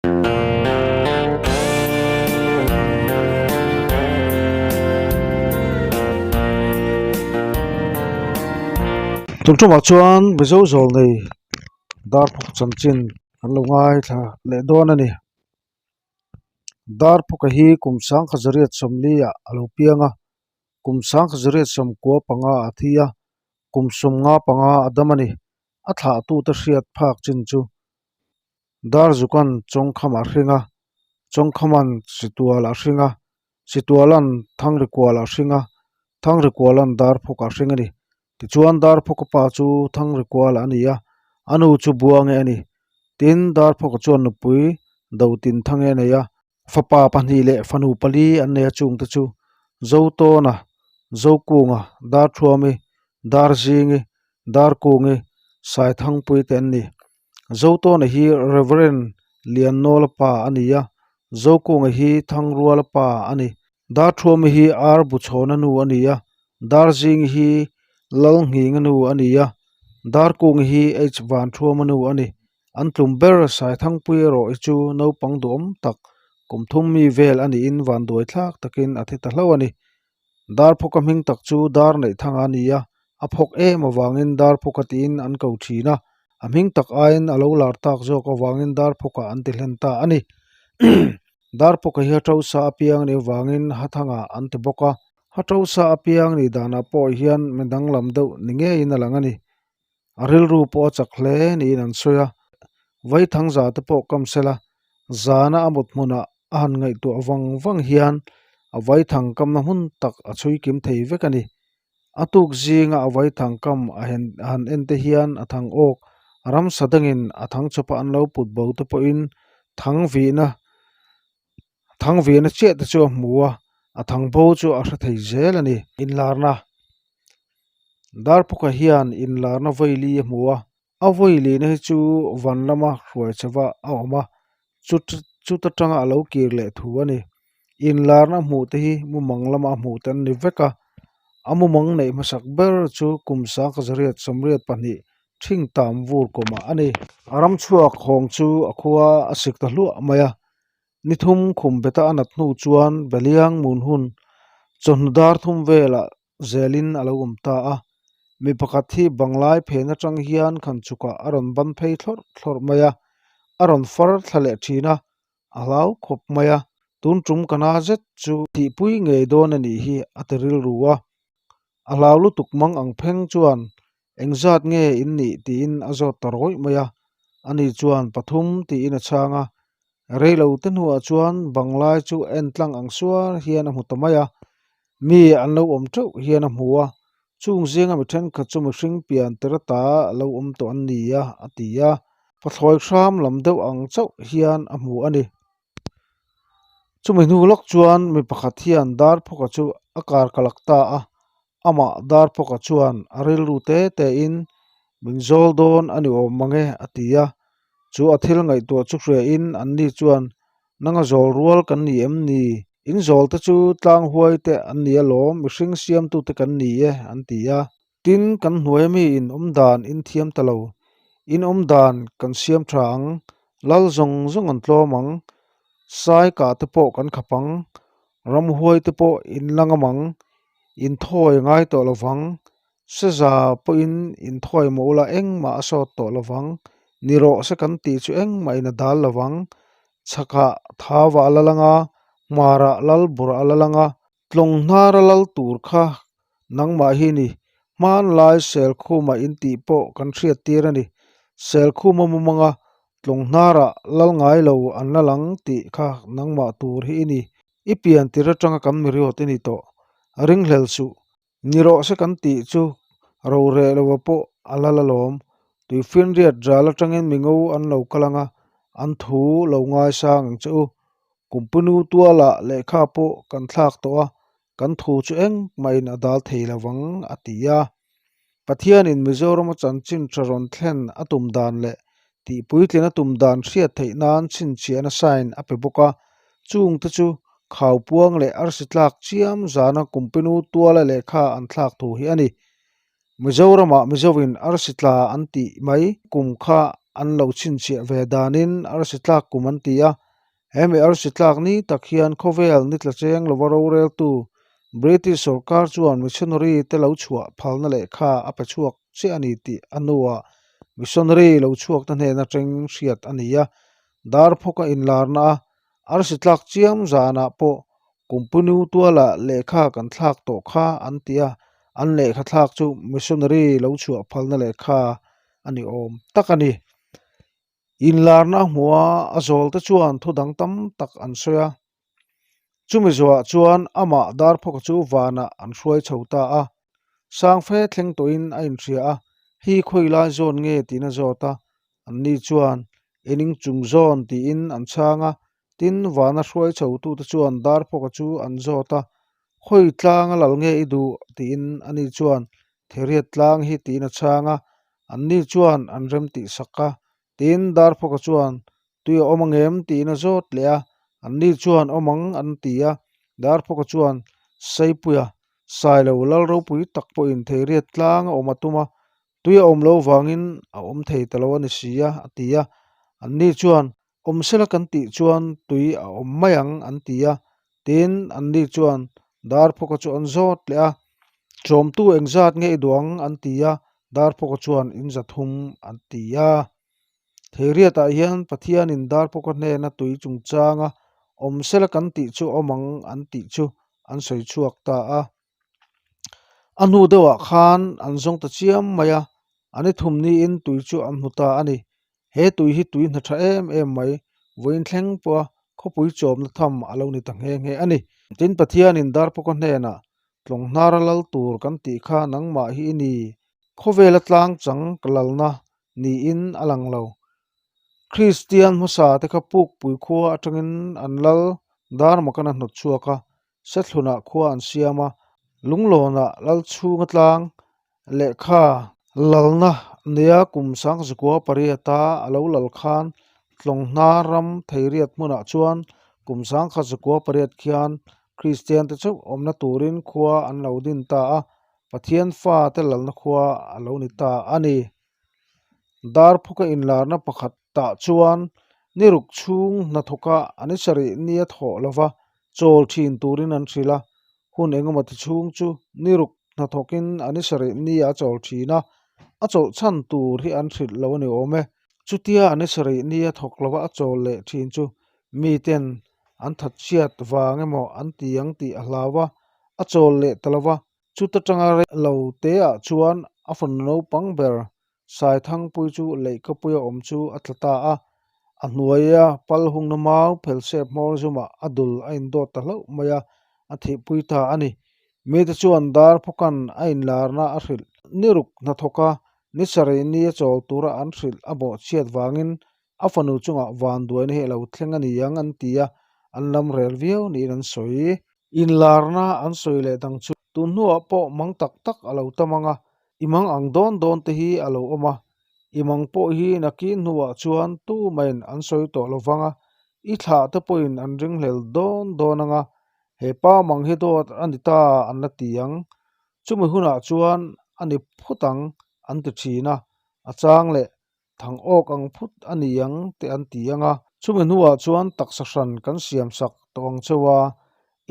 Tun tumah chuan Mizo zawl nei Darphawk chanchin kan lo ngaithla leh dawn a ni. Darphawka hi kum sangkhat zariat sawmli ah a lo piang a, kum sangkhat zariat sawmkua panga a thi a, kum sawmnga panga a dam a ni. A thlahtute hriat phak chin chu Darzuka'n Chawngkham a hring a, Chawngkhama'n Situal a hring a, Situala'n Thangrikual a hring a, Thangrikuala'n Darphawk a hring a ni. Tichuan Darphawka pa chu Thangrikuala a ni a, a nu chu Buange a ni. Tin, Darphawka chuan nupui Dotinthange a nei a, Fapa pahnih leh fanu pali an nei a chungte chu Zotawna, Zokunga, Darthuami, Darzingi, Darkungi, Saithangpui te an ni. Zotawna hi Reverend Liannawla pa a ni a, Zokunga hi Thangruala pa a ni. Darthuami hi Ar Buchhawna nu a ni a, Darzingi hi Lalnghinga nu a ni a, Darkungi hi H Vanthuama nu a ni. An tlum ber Saithangpui erawh hi chu naupang duhawm tak kum thum mi vel a niin vanduai thlak takin a thi ta hlauh a ni. Darphawka hming tak chu dar neih thang a ni a, a phawk em avangin Darphawka tiin an ko thin a, a hming tak aiin a lo lar tak zawk avangin Darphawka an ti hlen ta a ni. Darphawka hi a to sa apiang nih avangin Hathanga an ti bawk a, a to sa apiang nih danah pawh hian mi danglam deuh ni ngeiin a lang a ni. A rilru pawh a chak hle niin an sawi a, Vaithang za te pawh kam sela, zana a mut hmunah a han ngaihtuah vang vang hian a vaithang kamna hmun tak a chhui kim thei vek a ni. A tuk zinga a vaithang kam a han en te hian a thang awk, ramsa dangin a thang chawpa an lo put bo te pawhin thang vihna thang vihna chiah te chu a hmu a, a thang bo chu a hre thei zel a ni. Inlarna Darphawka hian inlarna vawi a hmu a, a vawi lihna hi chu van lama hruai chauh a awm a, chuta tanga a lo kir leh thu a ni. Inlarna hmuh te hi mumang lama a hmuh te an ni vek a, a mumang neih hmasak ber chu kum sangkhat zariat sawmriat pahnih thing tam vur kawmah a ni. A ram chhuak hawng chu a khua a sik ta hluah mai a, Ni thum khum beta a nat hnu chuan Beliang mun hun chawhnu dar thum velah zelin a lo awm ta a. Mi pakhat hi banglai phen atang hian khan chukah a rawn ban phei thlawrh thlawrh mai a, a rawn far thla leh thin a, a hlau khawp mai a. Tun tum ka na zet chu thihpui ngei dawn a nih hi a ti rilru a. A hlau lutuk mang ang pheng chuan Engzat nge in nih tiin a zawt ta rawih mai a, ani chuan pathum tiin a chhang a, reilo te hnuah chuan banglai chu en tlang ang suar hian a hmu ta mai a, mi an lo awm teuh hian a hmu a, chung zinga mi thenkhat chu mihring pian tir ata lo awm tawh an ni a, a ti a, pathlawi hram lam deuh ang chauh hian a hmu a ni. Chumi hnu lawk chuan mi pakhat hian Darphawka chu a kar kalak ta a, amah Darphawka chuan a rilru te te in min zawl dawn a ni awm mang e a ti a, chu a thil ngaihtuah chu hria in anni chuan nanga zawl rual kan ni em ni? In zawl te chu tlang huai te an ni alawm mihring siamtu te kan ni e an ti a. Tin, kan hnuaia mi in awm dan in thiam ta lo. In awm dan kan siam tha ang, lal zawng zawng an tlawm ang, sai kah te pawh kan khap ang, ramhuai te pawh in la ngam ang, in thawi a ngai tawh lo vang, seza pawhin in thawi mawh ula engmah a sawt tawh lo vang, ni rawh se kan tih chu engmah in a dal lo vang, chhakah thau ah a la lang a, hmarah lal burah a la lang a, Tlawng hnara lal tur kha nangmah hi ni. Hmanlai Selkhuma in tih pawh kan hriat tir a ni. Selkhuma mumanga tlawng hnara lal ngai lo an la lang tih kha nangmah tur hi i ni. I pian tir atanga kan miriawt i ni tawh. Ringhlel suh. Ni rawh se kan tih chu roreh loa pawh a lal alawm. Tuifinriat ral atangin mingo an lo kal anga an thu lo ngaisang ang che u. Kumpinu tualah lehkha pawh kan thlak tawh a, kan thu chu engmahin a dal thei lo vang, a ti a. Pathianin Mizorama chanchin tha rawn thlen a tum dan leh tihpuitlin a tum dan hriat theih nan chhinchhiahna sign a pe bawk a, chungte chu khaupuang leh arsi tlak chiam zana Kumpinu tuala lehkha an thlak thu hi a ni. Mizoramah Mizovin arsi tla an tih mai kum kha an lo chhinchhiah ve danin arsi tlak kum an ti a. He mi arsi tlak ni tak hian khawvel ni tla cheng lova roreltu British sorkar chuan missionary te lo chhuah phalna lehkha a pe chhuak chiah a ni tih a hnuah missionary lo chhuak te hnen atang hriat a ni a. Darphawka inlarna a arsi tlak chiam zanah pawh Kumpinu tuala lehkha kan thlak tawh kha an ti a, an lehkha thlak chu missionary lo chhuah phalna lehkha a ni awm tak a ni. Inlarna a hmuh a, a zawl te chuan thu dang tam tak an sawi a. Chumi zawhah chuan amah Darphawka chu vanah an hruai chho ta a, Sangfe thleng tawhin a inhria a, hi khawi lai zawn nge tiin a zawt a, anni chuan inning chung zawn tiin an chhang a, tin vana hruai chho tute chuan Darphawka chu an zawt a, khawi tlang a lal nge i duh tiin ani chuan Theriat tlang hi tiin a chhang a, anni chuan an rem tih sak a, tin Darphawka chuan tui a awm angem tiin a zawt leh a, anni chuan awm ang an ti a, Darphawka chuan Saipuia Sailo lal ropui tak pawhin Theiriat tlang a awm a tum a, tui a awm lo vangin a awm thei ta lo a ni si a, a ti a. Anni chuan, Awm sela kan tih chuan tui a awm mai ang, an ti a. Tin, anni chuan Darphawka chu an zawt leh a, Chawmtu engzat nge i duh ang? an ti a. Darphawka chuan, In zathum, an ti a. Theiriatah hian Pathianin Darphawka hnena tui chungchanga awm sela kan tih chu awm ang an tih chu an sawi chhuak ta a. A hnu deuhah khan an zawng ta chiam mai a, an i thum niin tui chu an hmu ta a ni. He tui hi tui hna tha em em mai, vawiin thleng pawha khawpui chawmna tham a lo ni ta nghe nghe a ni. Tin, Pathianin Darphawka hnenah Tlawng hnara lal tur kan tih kha nangmah hi i ni, khawvela tlang chang ka lalna niin a lang lo. Kristian hmasa te kha Pukpui khua atangin an lal Darmakan a hnawt chhuak a, Sethlunah khua an siam a, Lunglawnah lal chhunga tlang lehkha lalna nia kum sangzikua pariata a lo lal khan Tlawng hnar ram Theiriat hmunah chuan kum sangkhatzikua pariat khian Kristian te chauh awmna turin khua an lo din ta a, Pathian fate lalna khua a lo ni ta a ni. Darphuka inlarna pakhat tah chuan ni ruk chhung hnathawka an i sarih nia thawh lova chawl thin turin an hrilh a, hun engemaw ti chhung chu ni ruk hnathawkin an i sarih nia a chawl thin a, a chawlh chhan tur hi an hrilh lo a ni awm e. Chutia an i sarih nia thawk lova a chawl leh thin chu miten an thatchhiat vang emaw an ti ang tih a hlau a, a chawl leh ta lova, Chuta tanga rei lo teah chuan a fanu naupang ber Saithangpui chu leihkapuia awm chu a tla ta a, a hnuaia pal hungna mau phelsep hmawr zumah a dul a indawt ta hlauh mai a, a thihpui ta a ni. Mite chuan Darphawkan a inlarna a hrilh ni ruk hnathawka ni sarih ni a chawl tura an hrilh a bawhchhiat vangin a fanu chungah vanduaina hi a lo thleng a ni ang an ti a, an lam rel viau niin an sawi. Inlarna an sawi leh dang chu tun hnuah pawh mang tak tak a lo tam ang a, i mang ang dawn dawn te hi a lo awm a, i mang pawh hi nakin hnuah chuan tumahin an sawi tawh lo vang a, i thlah te pawhin an ringhlel dawn dawn ang a, he pa mang hi dawt a ni ta an la ti ang. Chumi hunah chuan a ni phut ang an ti thin a, a chang leh Thang awk ang phut a ni ang te an ti ang a. Chumi hnuah chuan taksa hran kan siam sak tawh ang cheu a,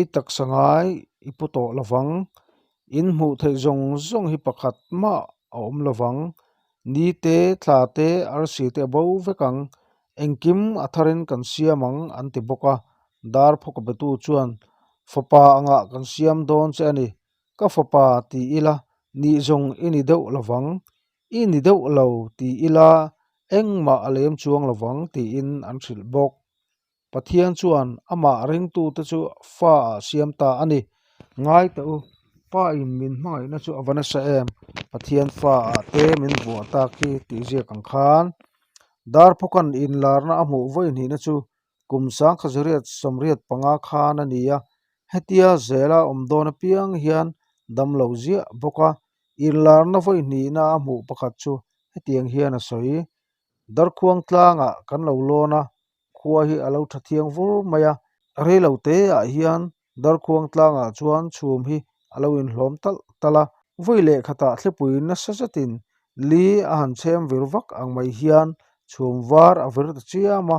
i taksa ngai i pu tawh lo vang. In hmuh theih zawng zawng hi pakhat mah a awm lo vang. Ni te, thla te, arsi te a bo vek ang. Engkim a tharin kan siam ang an ti bawk a. Darphawka betu chuan, Fapa angah kan siam dawn che a ni. Ka fapa ti ila, nih zawng i ni deuh lo vang. I ni deuh lo ti ila engmah a lem chuang lovang tiin an hrilh bawk. Pathian chuan amah ringtute chu fa ah siam ta a ni. Ngai teh u, Pa in min hmangaihna chu a va nasa em? Pathian fa ah te min vuah tak hi tih ziak ang khan. Darphawkan inlarna a hmuh vawi hnihna chu Kum sangkhazariat 85 khan a ni a, hetia zela awm dawn apiang hian dam lo ziah bawk a, inlarna vawi hnihna a hmuh pakhat chu hetiang hian a sawi. Darkhuang tlangah kan lo lawn a, khua hi a lo tha thiang vur mai a, rei lo teah hian Darkhuang tlangah chuan chhum hi a lo inhlawm talh talh a, vawi leh khatah thlipui nasa zetin li a han chhem vir vak ang mai hian Chhum var a vir ta chiam a,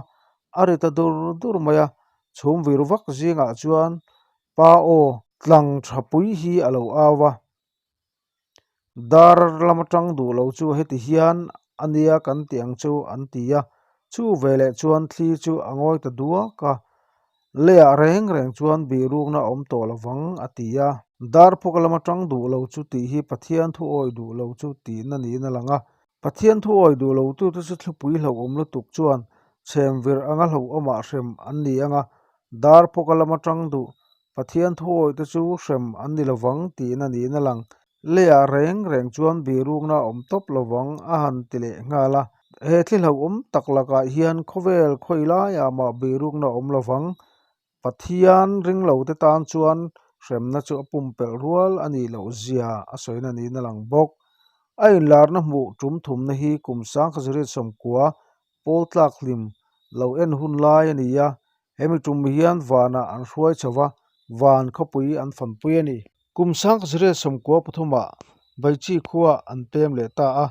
a ri ta dur dur mai a. Chhum vir vak zingah chuan pa aw tlang tha pui hi a lo au a. Dar lam atang duh lo chu heti hian a nia kan tih ang chu an ti a, chu veleh chuan thli chu a ngawi ta duak a, leiah reng reng chuan bihrukna a awm tawh lo vang a ti a. Dar phawk lam atang duh lo chu tih hi Pathian thu awi duh lo chu tihna niin a lang a, Pathian thu awi duh lo tute chu thlupui hlauhawm lutuk chuan chhem vir anga hlauhawmah hrem an ni ang a, dar phawka lama tang duh Pathian thu awihte chu hrem an ni lovang tihna niin a lang. Leiah reng reng chuan birukna a awm tawp lovang a han ti leh nghal a. He thli hlauhawm tak lakah hian khawvel khawi laiah mah birukna a awm lovang. Pathian ringlote tan chuan hremna chu a pumpelh rual a nih loh zia a sawina niin a lang bawk. A inlarna hmuh tum thumna hi kum sangkhatzariat sawmkua pawl tlak hlim lo en hun lai a ni a, hemi tum hian vanah an hruai chho va, van khawpui an fanpui a ni. Kum sangkhatzariat sawmkua pathumah Baichi khuaah an pem leh ta a,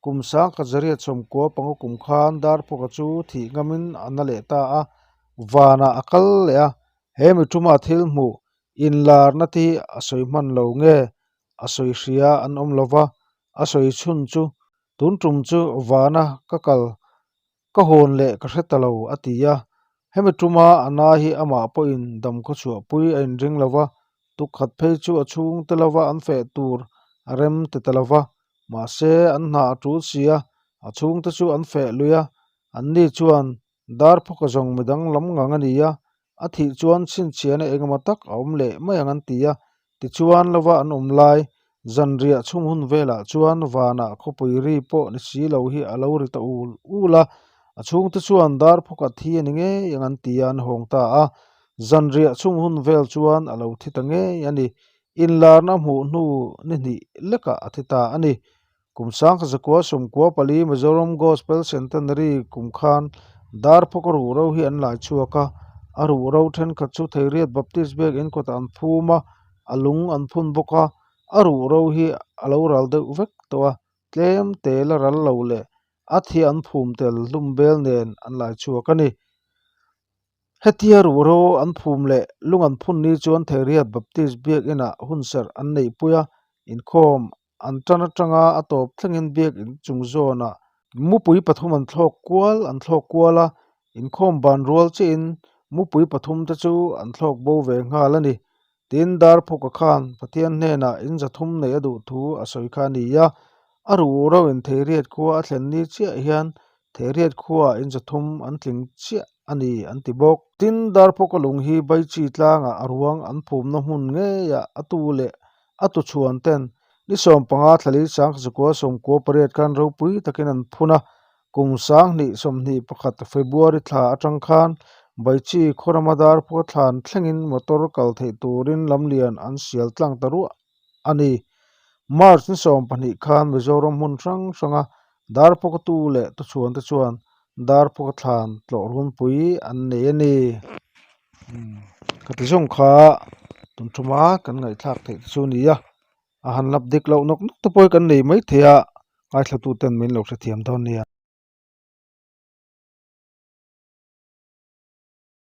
Kum 1995 kum khan Darphawka chu thih ngamin a na leh ta a, vanah a kal leh a, he mi thuma thil hmuh inlarna te hi a sawi hman lo nge a sawi hria an awm lo va, a sawi chhun chu tun tum chu vana ka kal ka hawn leh ka hre ta lo a ti a, hemi tuma a na hi amah pawhin damkhaw chhuahpui a inring lo va, tukkhat phei chu a chhungte lova an feh tur a rem ti ta lo va, mahse an hna a tul si a, a chhungte chu an feh lui a, anni chuan Darphawka zawng midang lam ngang a ni a, a thih chuan chhinchhiahna engemaw tak a awm leh mai ang an ti a, tichuan lova an awm lai zanriah chhung hun velah chuan vanah khawpui ri pawh ni si lo hi a lo ri ta ul ul a, a chhungte chuan Darphawka thi a ni ngei ang an ti a an hawng ta a, zanriah chhung hun vel chuan a lo thi ta ngei a ni, inlarna hmuh hnu ni hnih lekah a thi ta a ni. Kum 1994 Mizoram Gospel Centenary kum khan Darphawka ruhro hi an lai chhuak a, a ruhro thenkhat chu Theiriat Baptist Biak In kawtah an phum a, a lung an phun bawk a, a ruhro hi a lo ral deuh vek tawh a, tlem te la ral lo leh a thi an phum tel hlum bel nen an lai chhuak a ni. Hetia ruhro an phum leh lung an phun ni chuan Theiriat Baptist Biak Inah hunserh an neihpui a, inkhawm An tan atanga a tawp thlengin biak in chung zawnah mupui pathum an thlawk kual an thlawk kual a, inkhawm ban rual chiahin mupui pathum te chu an thlawk bo ve nghal a ni. Tin, Darphawka khan Pathian hnenah in zathum neih a duh thu a sawi kha a ni a, a ruh rauhin Theiriat khua a thlen ni chiah hian Theiriat khuaah in zathum an tling chiah a ni an ti bawk. Tin, Darphawka lung hi Baichi tlangah a ruang an phumna hmun ngeiah a tu leh A tuchhuan ten ni 15 thlali sangkazakua 98 khan ropui takin an phun a, kum 2021 February thla atang khan Baichi khawrama Darphawka thlan thlengin motor kal theih turin lamlian an sial tlang ta ruah a ni. March ni 12 khan Mizoram hmun hrang hranga Darphawka tu leh tuchhuan te chuan Darphawka thlan tlawh runpui an nei a ni. Ka ti zawng kha tun thuma kan ngaihthlak theih te chu a ni a, a han lap dik loh nawk nawk te pawh hi kan nei maithei a, ngaithla tu ten min lo hrethiam dawn nia.